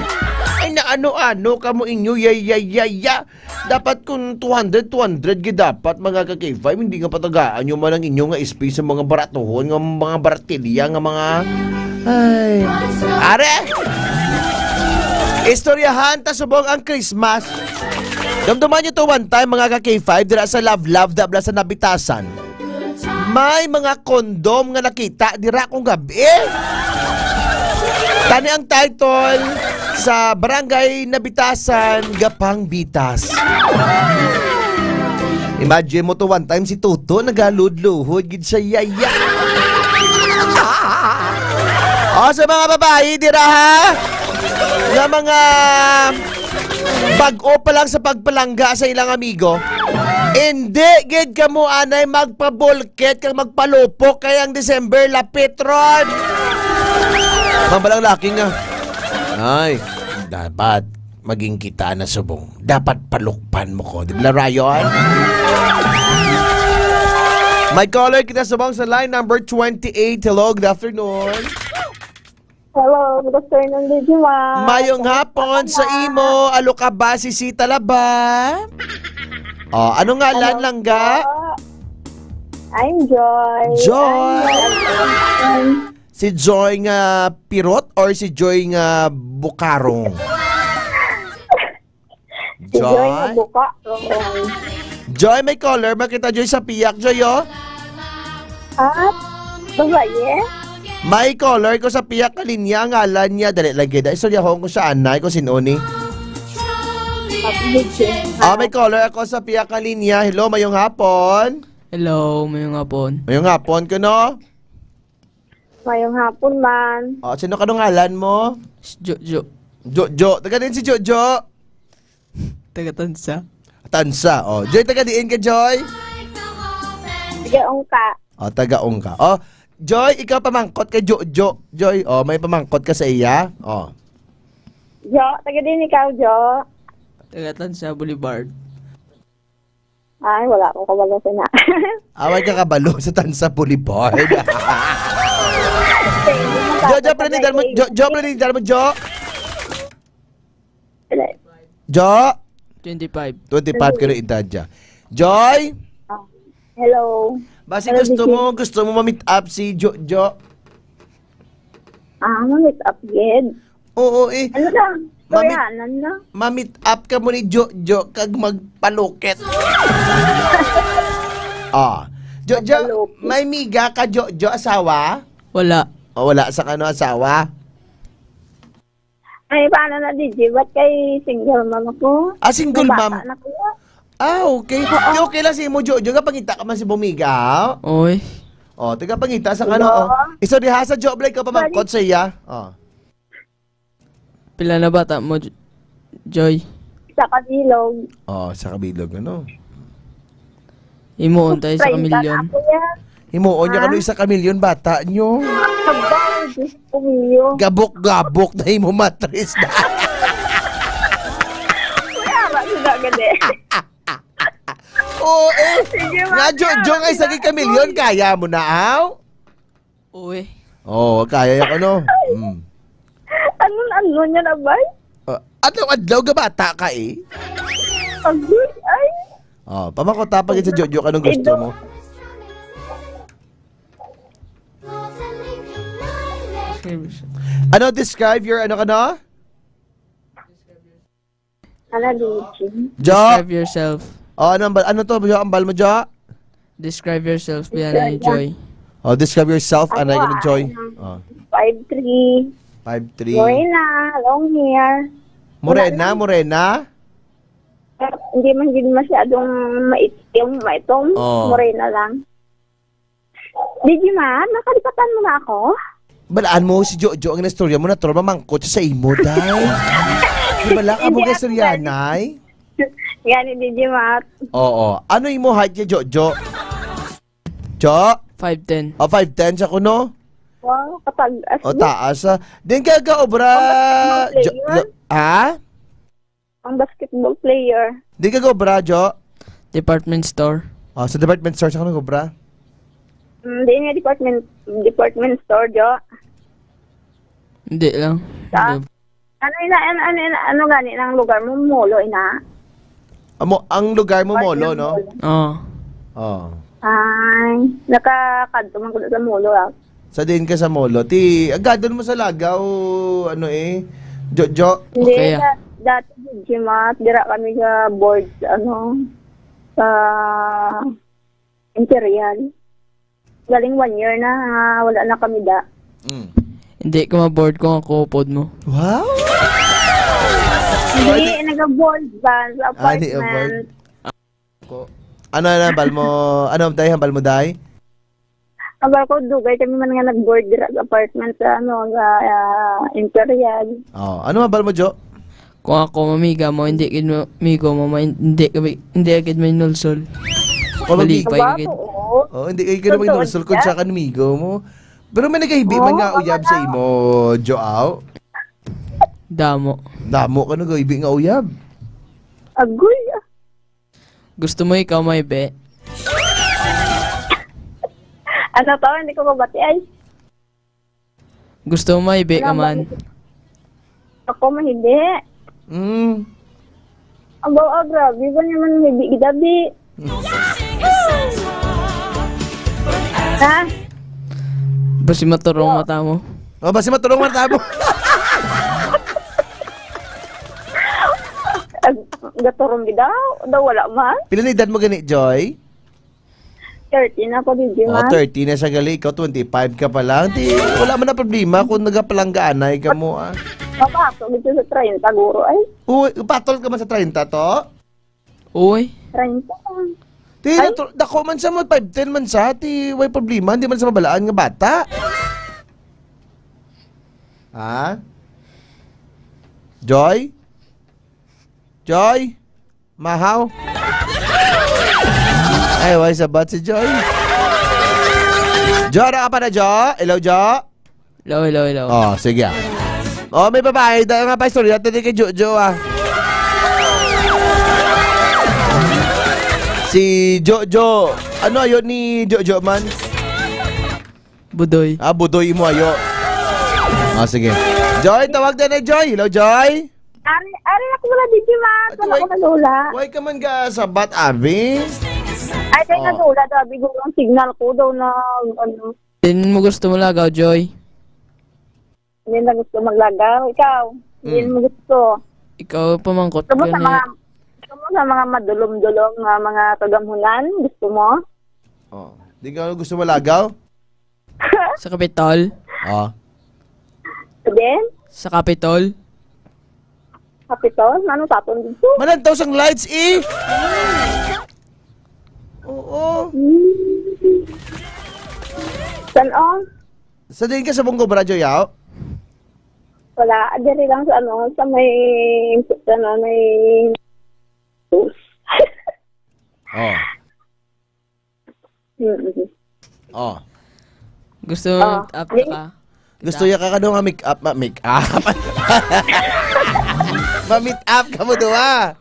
Ay, naano-ano kamo inyo, yay, yay, yay, ya. Dapat kung two hundred, two hundred gid dapat, mga ka-K five, hindi nga patagaan nyo man ang inyo nga S P sa mga baratuhon, nga mga baratilya, nga mga, ay. Are! Istoryahan ta subong ang Christmas. Damdaman nyo to one time, mga ka-K five, dira sa Love Love, dabla sa Nabitasan. May mga kondom nga nakita dira kung gabi. Tani ang title sa Barangay Nabitasan, Gapang Bitas. Imagine mo to one time si Toto, nagaludluhod gid siya, yaya. O, sa mga babayi dira, ha? Nga mga bag-o pa lang sa pagpalangga sa ilang amigo, hindi gid kamo anay magpabulkit kag magpalupok kay ang December lapit ron. Ang balang laki nga, ay, dapat maging kita na subong. Dapat palukpan mo ko. Di ba, Rayon? May caller kita subong sa line number twenty-eight. Hello, good afternoon. Hello, good afternoon, D J, ma'am. Mayong hapon sa imo. Alo ka ba, si Sita Laba? O, ano ngalan, langga? Po. I'm Joy. Joy! I'm Si Joy nga pirot or si Joy nga bukarong? Si Joy nga Joy? Buka. Oo. Joy, may caller ba kita, Joy, sa piyak, Joy, oh? Ah, babae? May caller ko sa piyak nga linya, ngalan niya. Dali lang, gid. Istoryahon ko siya, anay, kung sino ni. Happy weekend. Ah, may caller ako sa piyak nga linya. Hello, mayong hapon. Hello, mayong hapon. Mayong hapon ko, no? Mayong hapon man. Oh, sino ka, no, ngalan mo? Si Jojo. Jojo. Taga din si Jojo? Taga Tansa. Tansa. Oh, Joy, taga diin ka, Joy? Taga Ungka. Oh, taga Ungka. Oh, Joy, ikaw pamangkot kay Jojo. Joy, oh, may pamangkot ka sa iya? Oh. Jo, taga din ikaw, Jo? Taga Tansa Boulevard. Ay, wala ko kabalo sa na. Away ka kabalo sa Tansa Boulevard. Jo, Jo, pwede mo, Jo, Jo, pwede mo, Jo. Wala. Jo? Twenty-five. Twenty-five ka na edad dya. Joy? Ah, hello. Basi Hello, gusto Vicky. mo, gusto mo ma-meet up si Jo, Jo? Ah, ma-meet up gid. Oo, eh. Ano lang? Mami- Koreanan na. Ma-meet up ka mo ni Jo, Jo, kag magpalukit. Ah. Jo, Jo, Magpalukit. may miga ka, Jo, Jo, asawa? Wala. O, wala sa kano asawa? Ay, paano na, D J? Ba't kay single mom ako? Ah, single May bata mom. na ko. Ah, okay. Di okay lang si imo, Jo. Jo, pangita ka man si Bumiga, ha? Oy. Oh, taga pangita sa kano, Hello? oh. Iso diha sa Jo Blay ka pamangkot Sorry. sa iya. Oh. Pila na bata mo, Jo-, Joy? Sa Kabilog. Oh, sa Kabilog, ano? Himuon tayo sa Treinta na kamilyon. ako yan. Himuon niya Ha? kano isa ka milyon bata nyo. Abang, Diyos ko, milyon. Gabok-gabok na imo matris na. Wala ba sila gani? Oo, eh. Sige, Nga, ma'am. Jo, Jo, nga isa ka milyon, kaya mo na, aw? Uy. Oo, kaya yan, ano? Mm. Anong ano niya na, bay? Ah, adlaw-adlaw, gabata ka, eh. Agoy, ay. Oh, pamakota pa gid sa Jojo, anong gusto Ito. mo? Ano, describe your, ano ka na? Ano, Luigi? Jo? Describe yourself. Oh, ano, ang bal- ano to, Jo? Ang bal mo, Jo? Describe yourself, biya na ni Joy. Oh, describe yourself, Ako, ano, ano, Joy? ano, Oh. five three. Five three. Morena, long hair. Morena, Wala lang. morena? Hindi man din masyadong mait-, yung maitom. Oh. Morena lang. Digimar, nakalipatan mo na ako? Balaan mo si Jojo ang istorya mo, natural mamangkot sa imo, day. Di bala ka mo Hindi, ka istorya, ako gani. nay? Gani, Digimar. Oo. Ano imo height niya, Jojo? Jo? Five ten. Oh, five ten siya kuno? Wow, katag-as O, mo. taas, ah. Din ka ga-obra, Ang basketball Jo-, player. Jo-, ha? Ang basketball player. Di ka gobra, Jo? Department store. Ah, sa department store, sa ka nagobra? Mm, di nga department, department store, Jo. Hindi lang. Sa, Hindi. ano ina, ano, ano, ano, ano gani ng lugar mo? Molo, ina? Amo, ang lugar mo, Part Molo, ng no? Molo. Oo. Oh. Ay, nakakadto man ko sa Molo, ah. Sa diin ka sa Molo? Ti, agadon mo sa Lagaw, ano eh, Jojo? Hindi, Okay, ah. da-, dati, Jimat, dira kami sa board, ano, sa Imperial. Galing one year na, ah, wala na kami da. Mm. Hindi ka ma-board kung ako upod mo. Wow! Hindi, nag-board ba sa Ah, di apartment? abroad. Ko, ano, ano, hambal mo, ano, day, hambal mo, day? Hambal ko, dugay kami man nga nag-board dira sa apartment sa, ano, sa, ah, Imperial. Oh, ano hambal mo, Jo? Kung ako mamiga mo, hindi gid mo, migo mo, ma-, hindi ka bi-, hindi ka gid may nulsol. Kung Bali, mamiga pa Aba, gid. oo. Oh, hindi ka gid may Totoo nulsol kung yan. siya ka namigo mo. Pero may nagkahibi man Oo, nga uyab sa mama. imo, Jo, aw? Damo. Damo ka nagkahibi nga uyab. Agoy, ah. Gusto mo ikaw may be? Ano to? Hindi ko mabati ay. Gusto mo may be ka Ano man? ba? Ako mahibi. Mm. Aba, ah, grabe ba naman mahibi gid abi? Ha? Basi maturong mata mo. O, basi maturong mata mo. Ag-, gaturong gid daw. Daw wala man. Pila na edad mo gani, Joy? Thirty na ako, D J O, Matt. Thirty na sa gali. Ikaw, twenty-five ka pa lang. Di, wala man na problema kung nagapalanggaanay ka mo, ah. Mapasok dito sa treinta, guro, ay. Uy, patol ka man sa treinta to? Uy. Treinta. Ti, Ay. natro-, dako man siya mo, five ten man siya. Ti, way problema. Hindi man siya mabalaan nga bata. Ha? Joy? Joy? Mahaw? Ay, way sabat si Joy. Jo, ano ka pa na, Jo? Hello, Jo? Hello, hello, hello. Oh, sige, ah. Oh, may babae. Dahil nga pa istorya, tadi kay Jojo, ah. Si Jojo. Ano ayo ni Jojo man? Budoy. Ah, Budoy mo ayo. Ah, sige. Joy, tawag na na, Joy. Hello, Joy. Ari, ari ako wala, D J Matt. Ate, Wala why, ko nalula. Why ka man ga sabat, abi? Ay, kaya Oh. nalula daw, abi, ang signal ko daw na, ano. Din mo gusto mo lagaw, Joy? Hindi na gusto maglagaw. Ikaw, hindi Hmm. mo gusto. Ikaw, pamangkot Gusto mo ka sa na. mga, gusto mo sa mga madulom-dulom nga mga kagamhunan? Gusto mo? Oh. Di ka gusto malagaw? Sa Kapitol? Oh. Then? Sa Kapitol? Kapitol? Ano tapon dito? Manantaw sang lights, eh! Oo. Hmm. San, oh? Sa diin ka sa Bunggo, Radyo Yaw? Wala, diri lang sa ano, sa may, sa ano, may Oh. Mm-mm. Oh. Gusto Oh. up Di- ka? Gusto ya ka kano nga make up, ma-, make up. Ma-meet up ka mo duha.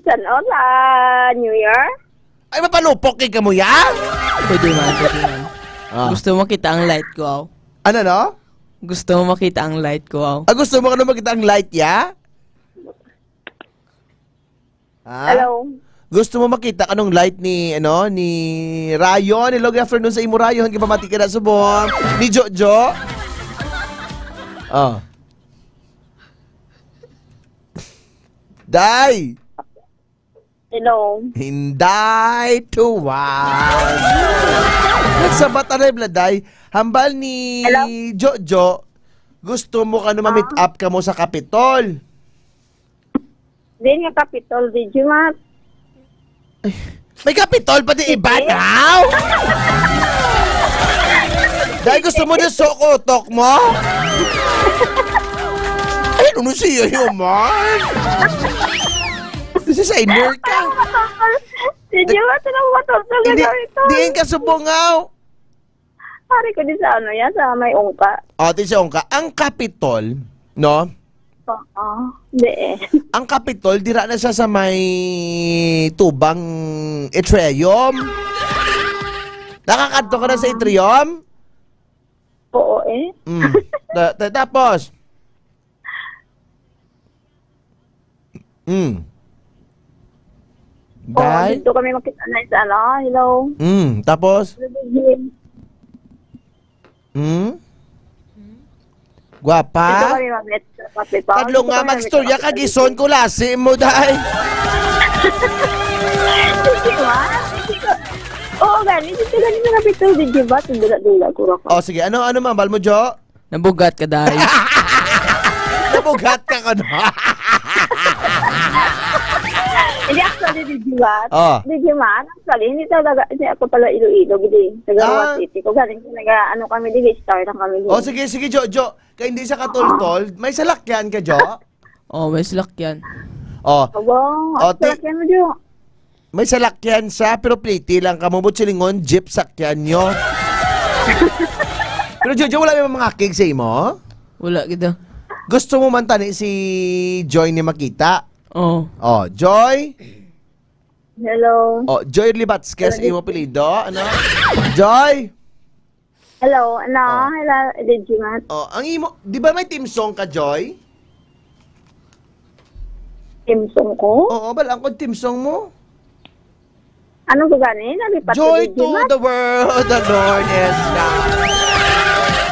San, oh, sa New Year? Ay, mapalupok kay kamo ya? Pwede man, pwede man. Ah. Gusto mo makita ang light ko, aw? Ano, no? Gusto mo makita ang light ko, aw? Ah, gusto mo kano makita ang light ya? Ha? Hello. Gusto mo makita kanong light ni, ano, ni Rayon? Hello, good afternoon sa imo, Rayon. Gipamati ka na subong. Ni Jojo? Oh. Day! Hello. Hinday tuwan. Nagsabat na rin, Day. Hambal ni Hello? Jojo, gusto mo kano ma-meet Ah. up ka mo sa Kapitol? Di nga Kapitol, di Jumat. May Kapitol pa di iba Hindi. now? Dahil gusto mo na suko utok mo? Ay, ano siya yun, man? Designer ka. Di Jumat, ano matapos na Hindi, gagawin to? diin ka subungaw. Pare ko di sa ano yan, sa may ungka. O, di sa ungka. Ang Kapitol, no? Oo. Di eh. Ang Kapitol, dira na siya sa may tubang Atrium. Nakakadto ka na sa Atrium? Oo eh. Mm. Ta-, ta-, tapos? Mm. Oo, Day? dito kami makita na sa ano. Hello. Mm. Tapos? Hello, baby. Mm? Guwapa? Dito kami mamit sa Kapitol. Kadlunga, Dito kami magstorya mamit sa ka, Kapitol. gison ko lasi mo, day. Sige, ma. Sige. Oo, gani. Dito gani sa Kapitol. Di ba? Dula-dula ko ra ka. O, sige. Ano, ano, mambal mo, Jo? Nabugat ka, day. Nabugat ka, ano? Hindi, actually, di ba? Oh. Di ba? Actually, hindi talaga. Hindi ako pala Iloilo, gidi. Taga Roa Ah. City. Kung galing ko, naga, ano kami, di, star lang kami, di. O, sige, sige, Jo, Jo. Kay hindi siya katultol. May salakyan ka, Jo? Oh, may salakyan. Oh. Aba, Oh, ang ti- salakyan mo, Jo. May salakyan siya, pero pliti lang ka mo. Butsilingon, jeep sakyan nyo. Pero, Jo, Jo, wala may mangakig sa imo? Wala kita. Gusto mo man tani si Joy ni makita? Oh. Oh, Joy? Hello. Oh, Joy Libatskes, Hello. imo apelyido? Ano? Joy? Hello, ano? Oh. Hello, Digimon. Oh, ang imo, di ba may theme song ka, Joy? Theme song ko? Oo, bal, ang theme song mo? Ano ba gani? Nalipat Joy to the world, the Lord is God.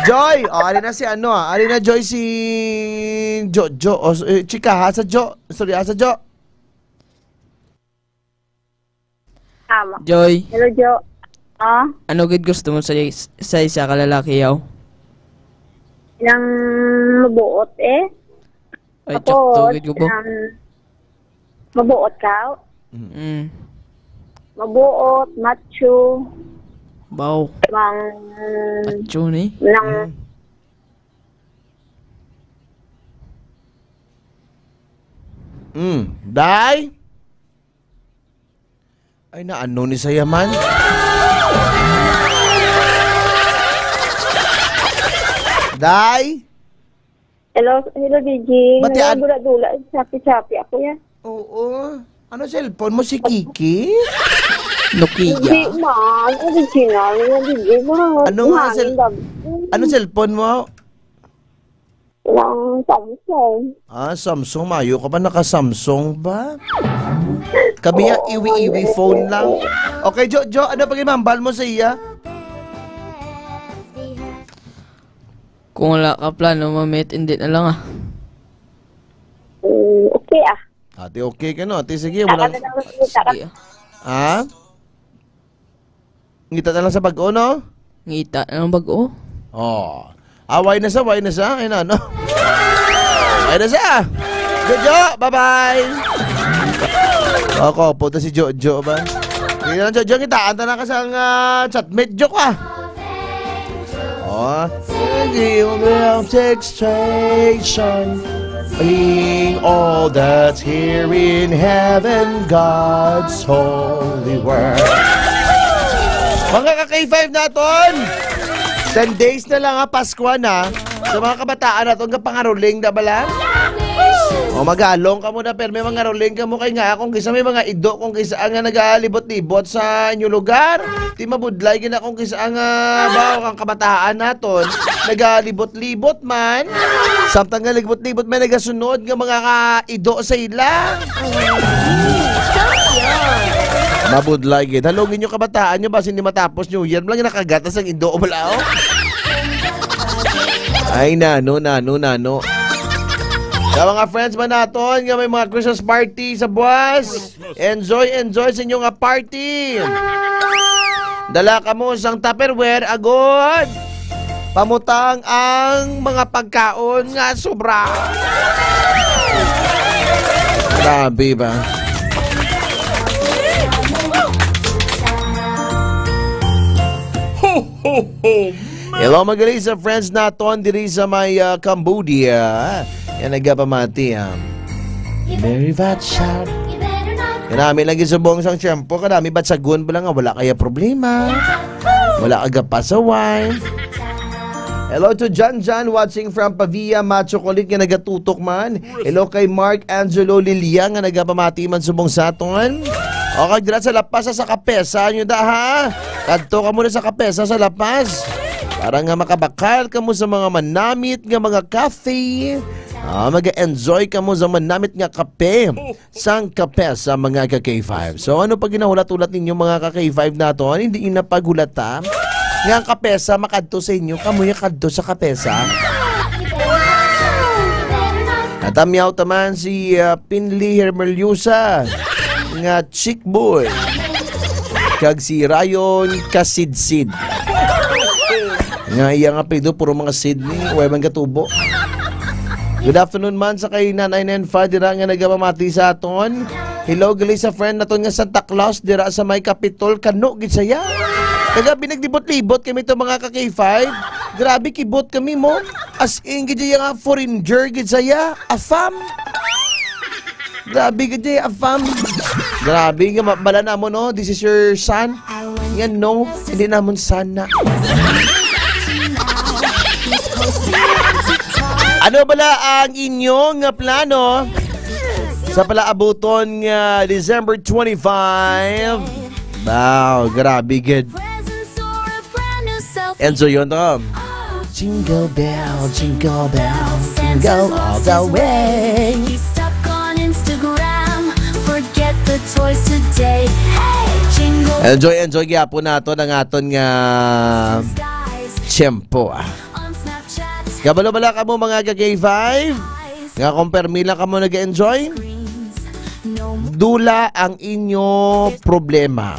Joy! O, ari na si ano, ah. Ari na, Joy, si Jojo. O, eh, chika, ha, sa Jo. Sorry, ha, sa Jo. Tama. Joy. Hello, Jo. Ah? Ano gid gusto mo sa, sa isa ka lalaki, yaw? Nang mabuot, eh. Ay, Tapos, sakto gid ko po. Nang mabuot ka? Mm. Mabuot, macho. Baw. Mang Macho ni? Nang Mm. Mm. Day? Ay, naano ni saya man? Day? Hello, hello, D J. Ba't yan? Nagdula-dula, chappy-chappy ako yan. Oo. Ano cellphone mo, si Kiki? Nokia. Hindi man, original nga, D J. Ano nga cell-, ano cellphone mo? Lang Samsung. Ah, Samsung. Mayo ka pa naka-Samsung ba? Kami ya, iwi-iwi phone lang. Okay, Jo, Jo, ano pag imambal mo sa iya? Kung wala ka plano, mamit, hindi na lang, ah. Mm, okay, ah. Ate, okay ka, no? Ate, sige, wala. Sige, ah. Ha? Ngita na lang sa bag-o, no? Ngita na lang bag-o. Oh. Away na sa, away na sa. Ay na, no? Ay na sa. Jojo, bye-bye. Ako, puta si Jojo ba? Hindi na, Jojo, kita. Anta na ka sa nga chatmate, joke, ah. Oh. Singing of sextration, sing all that's here in heaven, God's holy word. Mga ka-K five naton, ten days na lang ha, Pasko na. Sa mga kabataan naton, nga pangaruling na bala? O, magalong ka muna, pero may mga ruling ka mo kay nga akong kisa may mga ido kung kisa nga nagalibot-libot sa inyo lugar. Ti mabudlay gina kung kisa nga ba ang kabataan naton nagalibot-libot man. Samtang nga libot-libot may nagasunod nga mga ka-, ido sa ila. Mabudlay gid. Halungin nyo kabataan nyo, basin di matapos New Year. Lang nakagatas ang ido, wala, oh. Ay, nano, nano, nano. Sa mga friends man naton nga may mga Christmas party sa buwas, enjoy, enjoy sa inyo nga party. Dala kamo sang Tupperware, agod. Pamutang ang mga pagkaon nga sobra. Grabe ba? Ho, ho, ho, man! Hello, mga gali sa friends naton diri sa may, ah, Cambodia. Yan, nagapamati, ah. Very bad shot. Kanami lagi subong sang tiyempo. Kanami batsagon ba lang nga wala kaya problema. Wala aga pasaway. Hello to Jan Jan, watching from Pavia, Macho Kulit nga nagatutok man. Hello kay Mark Angelo Lilia nga nagapamati man subong sa aton. O, kag dira sa La Paz, sa Kapesa nyo da, ha? Kadto ka muna sa Kapesa, sa La Paz. Para nga makabakal ka mo sa mga manamit nga mga cafe. Ah, mag-enjoy ka mo sa manamit nga kape. Sang Kapesa, mga ka-K five. So, ano pa ginahulat-hulat ninyo, mga ka-K five naton? Hindi na paghulata nga ang Kapesa makadto sa inyo, kamuya kadto sa Kapesa. Natamyaw taman si, ah, Pinli Hermeliosa nga chick boy kag si Rayon Kasidsid. Nga iya nga apelyido, puro mga Sydney, way man katubo. Good afternoon man sa kay Nanay Nenfa dira nga nagapamati sa aton. Hello, gali sa friend naton nga Santa Claus dira sa may Capitol, kano gid saya. Kagabi naglibot-libot kami to, mga ka-K five. Grabe, kibot kami mo. As in, gid iya nga foreigner gid saya. Afam. Grabe gid, eh, afam. Grabe nga ma-, bala na mo, no? This is your son. Nga, no, hindi namon sana. Ano bala ang inyong nga plano sa palaabuton nga December twenty-five? Wow, grabe gid. Enjoy yun to. Jingle bell, jingle bell, jingle all the way. He's stuck on Instagram. Forget the toys today. Hey, Enjoy, enjoy gyapon nato ang aton nga tiyempo, ah. Kabalo bala kamo, mga ka K five, nga kung permi lang kamo nag-enjoy, dula ang inyo problema.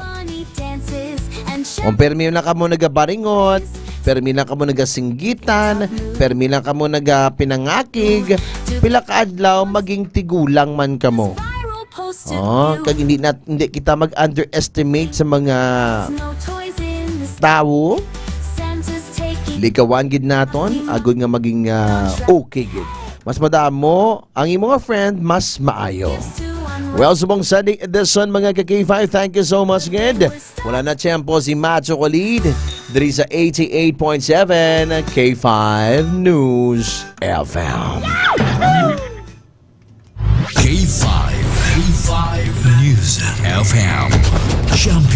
Kung permi lang kamo nagabaringot, permi lang kamo nagasinggitan, permi lang kamo nagapinangakig, pila ka adlaw maging tigulang man kamo. Oh, kag hindi na, hindi kita mag-underestimate sa mga tawo. Likawan gid naton agod nga maging, ah, okay gid. Mas madamo ang imo nga friend, mas maayo. Well, subong Sunday edition, mga ka K five, thank you so much gid. Wala na tiyempo si Macho Khalid diri sa eighty-eight point seven K five News F M. K five, K five News F M. Champion.